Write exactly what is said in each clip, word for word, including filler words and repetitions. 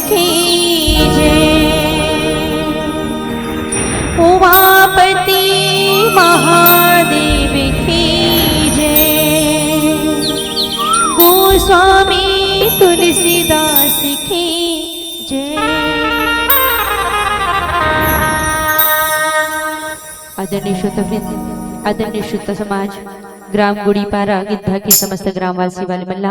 की जय। उमापति महादेव की जय। गोस्वामी तुलसीदास की जय। आदरणीय श्रोतावृंद, आदरणीय श्रोता समाज, ग्राम गुड़ीपारा गिद्धा के समस्त ग्रामवासी वाले मन ला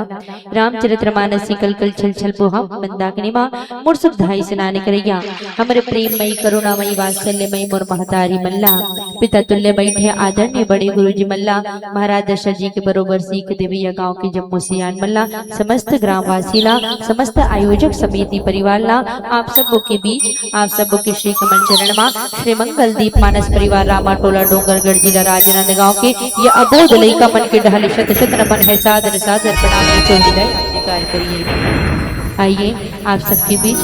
रामचरित मानस के कल कल छल छल पोहा मंदाकिनी मा मोर सुख धाई स्नान करैया हमरे प्रेममयी, करुणामयी, वात्सल्यमयी मोर महतारी मन ला, पिता तुल्य बैठे आदरणीय बड़े गुरुजी मन ला, महाराज दशरथ जी के बरोबर सीख देवैया गांव के जम्मो सियान मन ला, समस्त ग्रामवासी ला, समस्त आयोजक समिति परिवार ला, आप सबो के बीच, आप सबो के श्री कमल चरण मा श्री मंगल दीप मानस परिवार रामा टोला डोंगरगढ़ जिला राजनांदगांव के ये अबोध लइका मन के डहाले शत शत नमन है, सादर सादर प्रणाम है, चौधरी स्वीकार करिए। आइए आप सबके बीच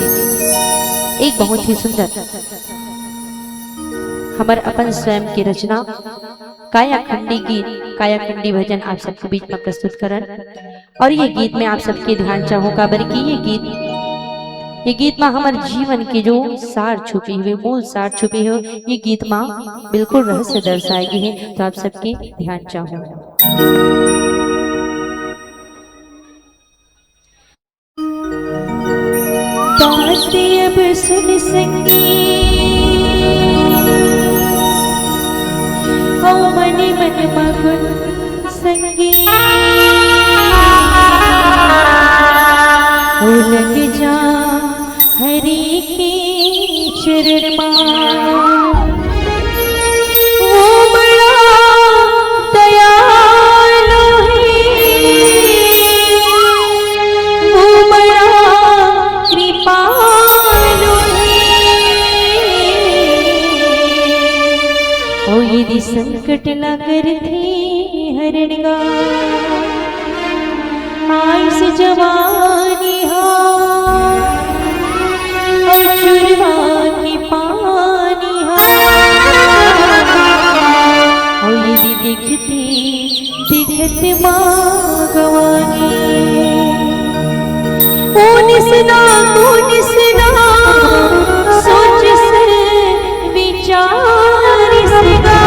एक बहुत ही सुंदर हमर अपन स्वयं की रचना कायाखंडी गीत, कायाखंडी भजन आप सबके बीच में प्रस्तुत करन। और ये गीत में आप सबके ध्यान चाहूँ, काबर कि ये गीत, ये गीत में हमर जीवन के जो सार छुपे हुए, मूल सार छुपे हुए, ये गीत में बिल्कुल रहस्य दर्शाए गए हैं। तो आप सबके ध्यान चाहूँ। बात अब सुन संगी, ओ मन मन मगन संगी, ओ लग जा हरि के चरण मा। वो बड़ा दयालु है, वो बड़ा कृपालु है। ओ यदि संकट ला करथे हरण गा, आइस जवानी हा, अउ चुरवा के पानी हा। अउ यदि दिखती, दिखत मा गवानी। ओ निसना, ओ निसना, सोचिस विचारिस गा।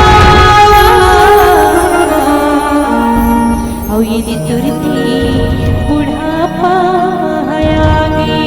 अउ यदि तुरती बुढ़ापा हया गे।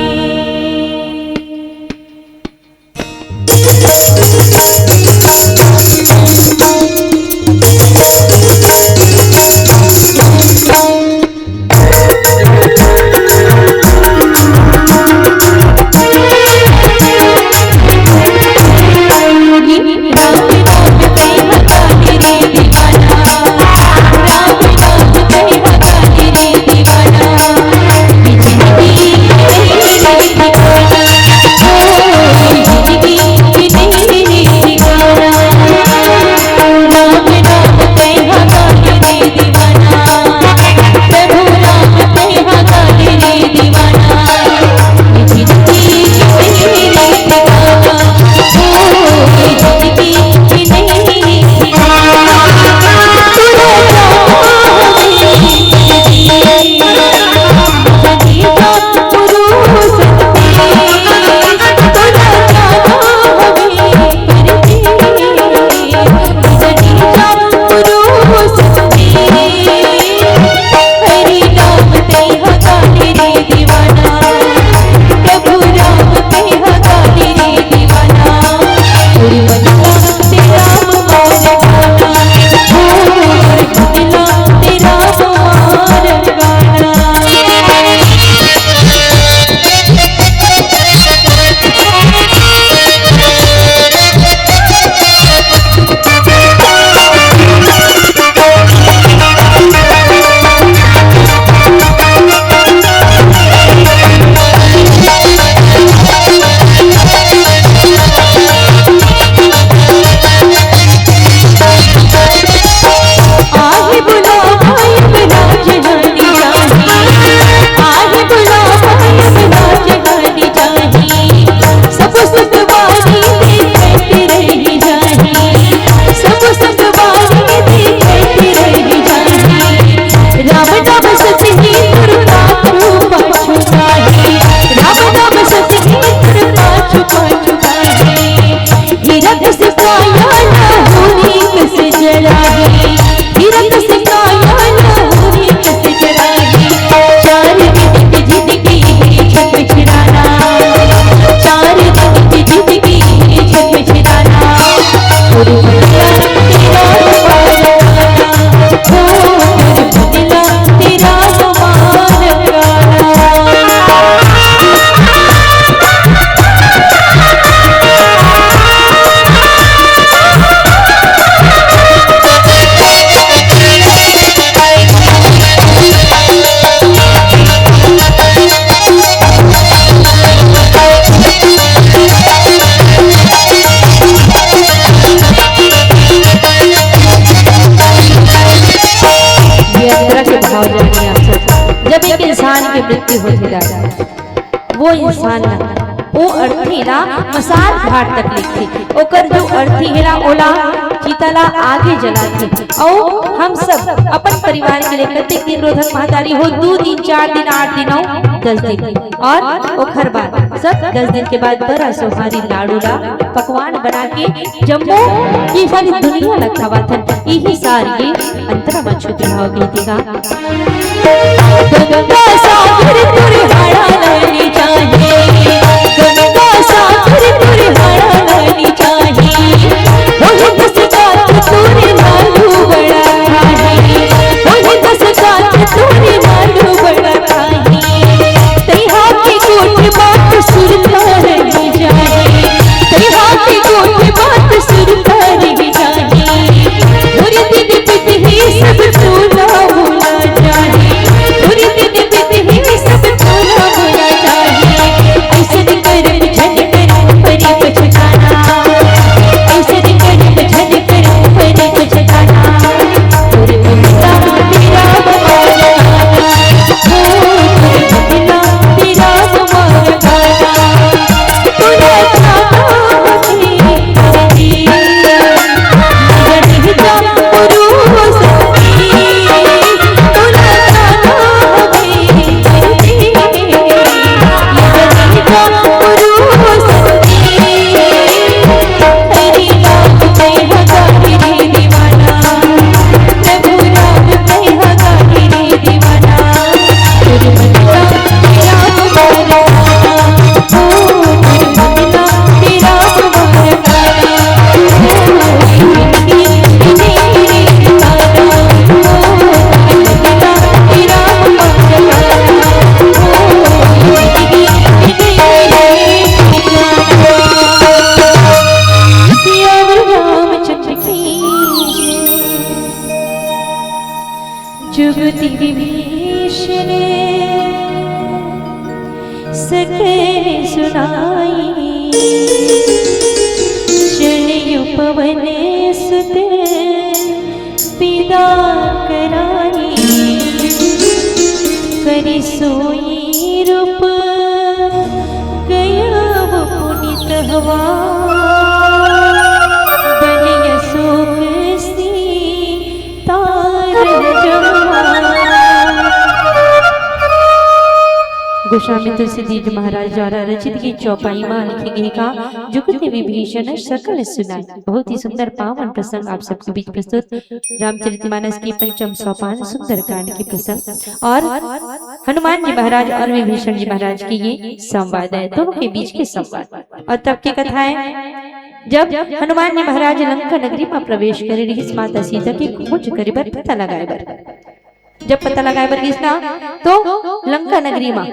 वो इंसान ला, वो अर्थी ला मसाल घाट तक लेगथे। ओकर जो अर्थी हे ला, ओला, चिता ला आगे जलाथे। अउ हम सब अपन परिवार के लिए कतेक दिन रोधक महतारी हो, दू दिन, चार दिन, आठ दिन अउ दस दिन, और ओखर बाद सब दस दिन के बाद बड़ा सोहारी लाडू ला पकवान बना के जम्मो ये सारी दुनिया ला खवाथन। इही सार ये अंतरा म छुपे हव गीतिका। गंगा सागर तुरहाड़ा लानी चाही, गंगा सागर तुरहाड़ा लानी चाही। ओही दस गात तोरे लाडू बड़ा खाही, ओही दस गात तोरे लाडू बड़ा खाही। तैहा के गोठ बात सुरता रह जाही, तैहा के गोठ बात सुरता रह जाही। थोरे दिन बितही सब तोला भुला जाही, थोरे दिन बितही सब तोला भुला जाही। अइसन करम झन करम परी पछताना, अइसन करम झन करम परी पछताना। तोर ममता तेरा बहाना, ओ तोर ममता तेरा बहाना। जुगति विभीषण सकल सुनाई, शरयू पवन सुत विदा कराई। करि सोई रूप गयब पुनित हवा, बन अशोक सीता रह जम्मा। गोस्वामी तुलसीदास जी महाराज द्वारा रचित गीत चौपाई मा लिखे गे हे का जुगति विभीषण सकल सुनाई। बहुत ही सुंदर पावन प्रसंग आप सबके बीच प्रस्तुत, रामचरितमानस के पंचम सोपान सुंदरकांड के प्रसंग और हनुमान जी महाराज और विभीषण जी महाराज के ये संवाद है, दोनों के बीच के संवाद। और तब के कथा है, जब हनुमान जी महाराज लंका नगरी मा प्रवेश करे रिहिस माता सीता के खोज करे बर, पता लगाए बर। जब पता लगाए बर गिस ना, तो लंका नगरी मा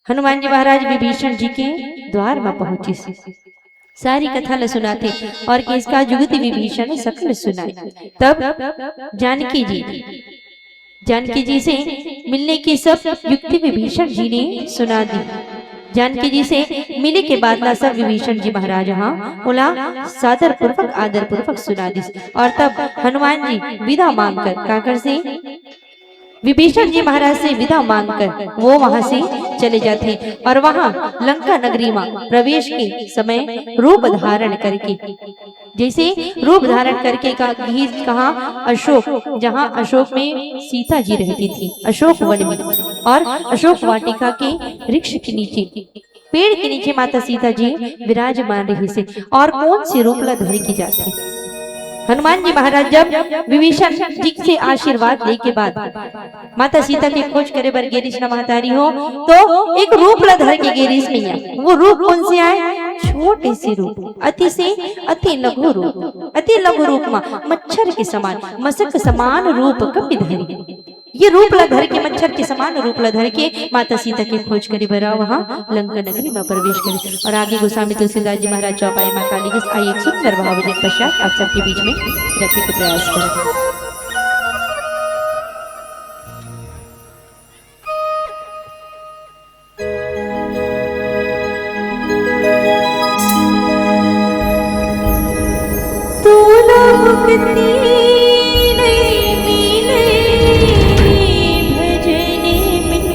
हनुमान जी महाराज विभीषण जी के द्वार मा पहुंचिस। सारी कथा ल सुनाथे और किहिस का जुगति विभीषण सकल सुनाई। तब जानकी जी, जानकी जी से मिलने की सब युक्ति विभीषण जी ने सुना दी। जानकी जी से मिले के बाद ला सब विभीषण जी महाराज हा ओला सादर पूर्वक, आदर पूर्वक सुना दिस। और तब हनुमान जी विदा मांगकर, काकर से, विभीषण जी महाराज से विदा मांगकर वो वहां से चले जाथे और वहां लंका नगरी मा प्रवेश के समय रूप धारण करके, जैसे रूप धारण करके का गिस कहा, अशोक, जहां अशोक में सीता जी रहती थी, अशोक वन में, और अशोक वाटिका के वृक्ष के नीचे, पेड़ के नीचे माता सीता जी विराजमान रहिस हे। और कौन से रूप ला धर के जाथे? हनुमान जी महाराज जब विभीषण जी से आशीर्वाद लेके बाद माता सीता के खोज करे बर गे रिहिस ना महतारी हो, तो एक रूप ला धर के गे रिहिस भैया। वो रूप कौन से आय? छोटे से रूप, अति से अति लघु रूप, अति लघु रूप मा मच्छर के समान, मसक समान रूप कपि धरे। ये रूप ला धर के, मच्छर के समान रूप ला धर के माता सीता के खोज करे बर वहां लंका नगरी मा प्रवेश करे। और आगे गोस्वामी तुलसीदास जी महाराज चौपाई मा का लिखिस, आइए एक सुंदर भाव भजन पश्चात आप सबके बीच में रखे के प्रयास करें। तोला मुक्ति नहीं मिले भजन बिन।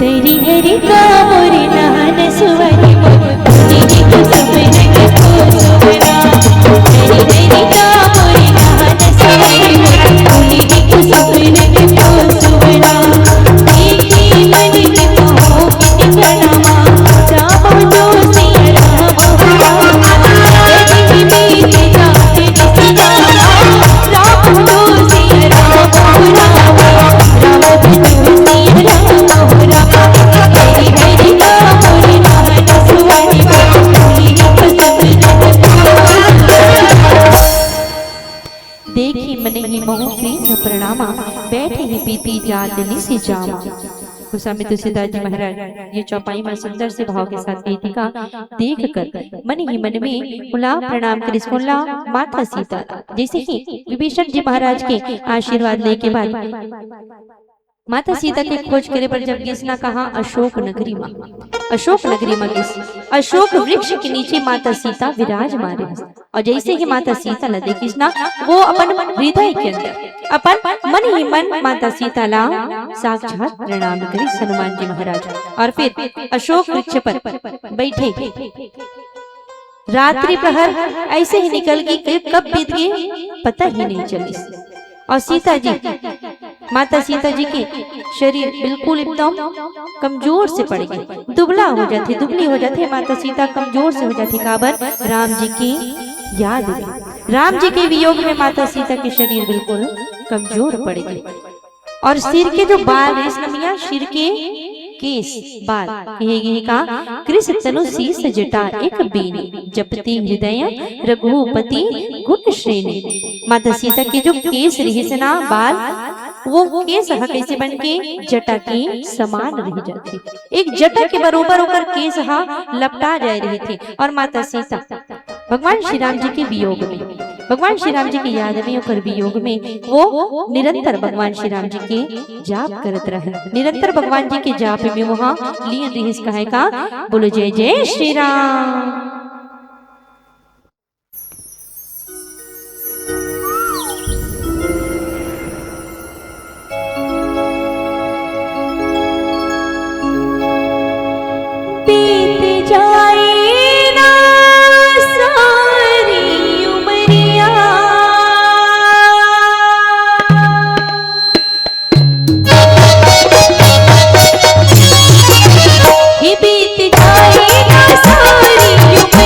तेरी हरि का मोरी नहान सुवरी मोर, तेरी कुसुम रंग को सुवना। तेरी हरि का मोरी नहान सुवरी मोर, तेरी कुसुम रंग को सुवना। देखी मन के मोह के कणवा, राम जो सिया राम हो राम। तेरी बीत जाते निस जावा, राम जो सिया राम हो राम। देखी मन ही मोह प्रीत प्रणामा, बैठे ही बीती जात निसि जावा। गोस्वामी तुलसीदास जी महाराज ये चौपाई में सुंदर से भाव के साथ गीतिका देख कर मन ही मन में उला प्रणाम करिस, उला माता सीता। जैसे ही विभीषण जी महाराज के आशीर्वाद लेके बाद माता सीता के खोज करे बर जब गिस ना कहा, अशोक नगरी मा, अशोक नगरी मा गिस, अशोक वृक्ष के नीचे माता सीता विराजमान रहिस। और जैसे ही माता सीता ला देखिस ना, वो अपन हृदय के अंदर, अपन मन ही मन माता सीता ला साक्षात प्रणाम करिस हनुमान जी महाराज। और फिर अशोक वृक्ष पर बैठे रात्रि प्रहर ऐसे ही निकल गई कि कब बीत गई, पता ही नहीं चलिस। और सीता जी, माता सीता जी के शरीर बिल्कुल एकदम कमजोर से पड़ गए, दुबला हो जाथे, दुबली हो जाथे। माता सीता कमजोर से हो जाथे, काबर? राम जी की याद में, राम जी के वियोग में माता सीता के शरीर बिल्कुल कमजोर पड़ गए। और सिर के जो बाल रहिस न मिया, सिर के केस, बाल, कहे गे हे का, कृष तनु शीश जटा एक बीनी, जपति हृदय रघुपति गुण श्रेणी। माता सीता के जो केस रहिस ना, बाल, वो केस ह कइसे बन के जटा के समान रह जाथे, एक जटा के बरोबर ओकर केस ह लपटा जाए रहिथे। और माता सीता भगवान श्री राम जी के वियोग में, भगवान श्री राम जी के याद में, ओकर वियोग में वो निरंतर भगवान श्री राम जी के जाप करत रहे, निरंतर भगवान जी के जाप में वहाँ लीन रहिस। कहे का, बोलो जय जय श्री राम। बीत जाए ना सारी उमरिया, हे बीत जाए ना सारी उमरिया।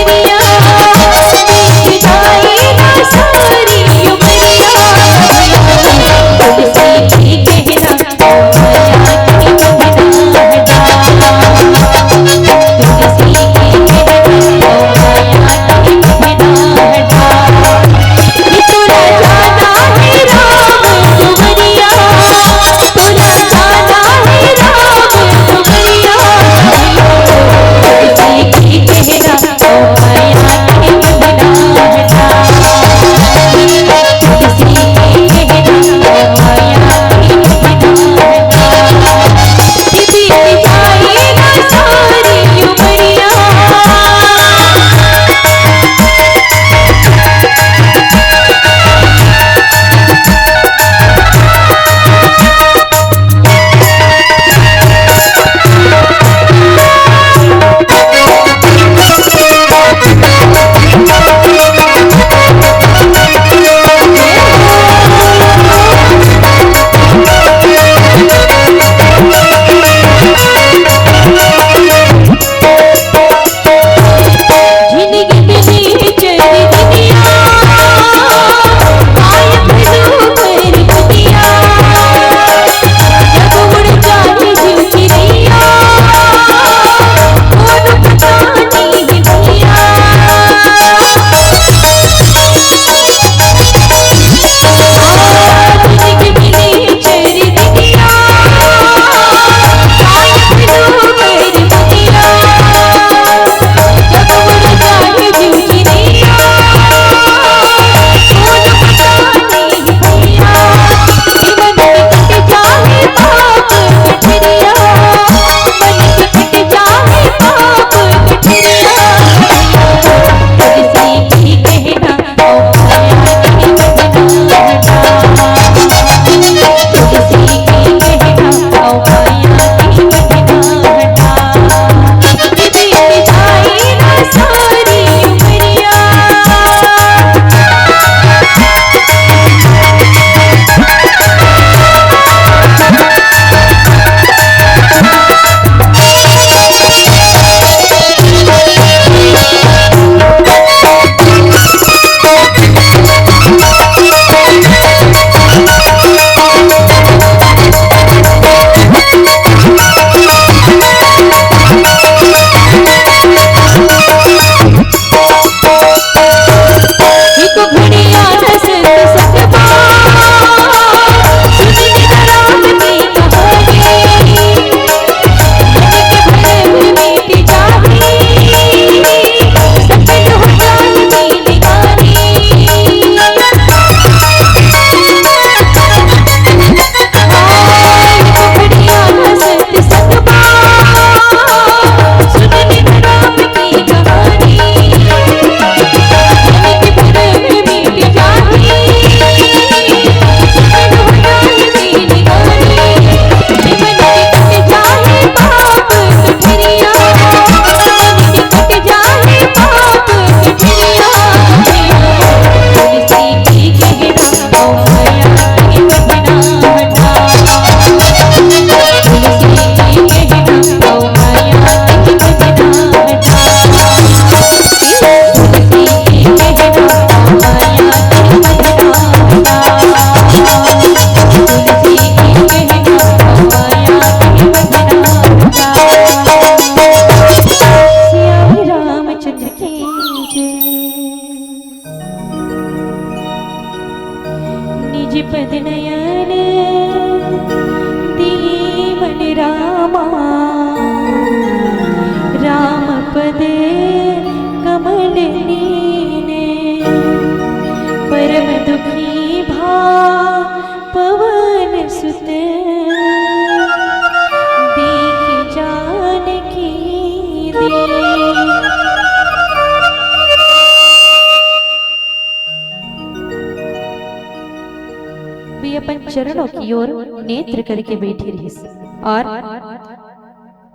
ओर नेत्र करके बैठी रहिस और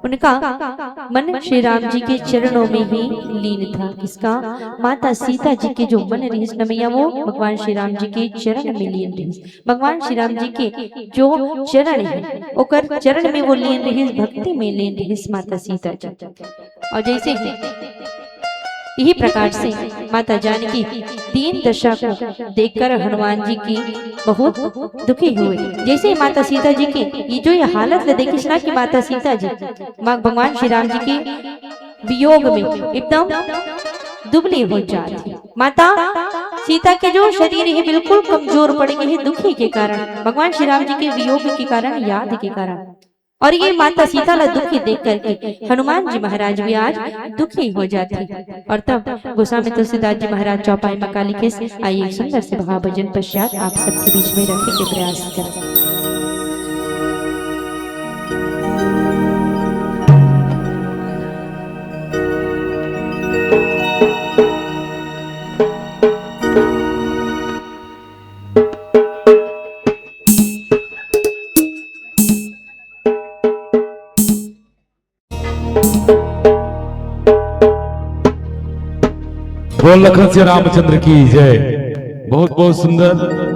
उनका मन श्री राम जी के चरणों में ही लीन था। किसका? माता सीता जी के जो मन रहिस न मैया, वो भगवान श्री राम जी के चरण में लीन रहिस। भगवान श्री राम जी के जो चरण है, ओकर चरण में वो लीन रहिस, भक्ति में लीन रहिस माता सीता जी। और जैसे ही यही प्रकार से माता जानकी दीन दशा को देखकर हनुमान जी की बहुत दुखी हुए। जैसे ही माता सीता जी की ये जो ये हालत ल देखिस ना कि माता सीता जी माँ भगवान श्री राम जी के वियोग में एकदम दुबली हो जाती। माता सीता के जो शरीर है बिल्कुल कमजोर पड़ गई है दुखी के कारण, भगवान श्री राम जी के वियोग के कारण, याद के कारण। और ये माता सीता ला दुखी देख करके हनुमान जी महाराज भी आज दुखी हो जाते। और तब गोस्वामी तुलसीदास जी महाराज चौपाई में का लिखिस, आइए एक सुंदर से भाव भजन पश्चात आप सबके बीच में रखे के प्रयास करें। बोल लखन सिया रामचंद्र की जय। बहुत बहुत सुंदर।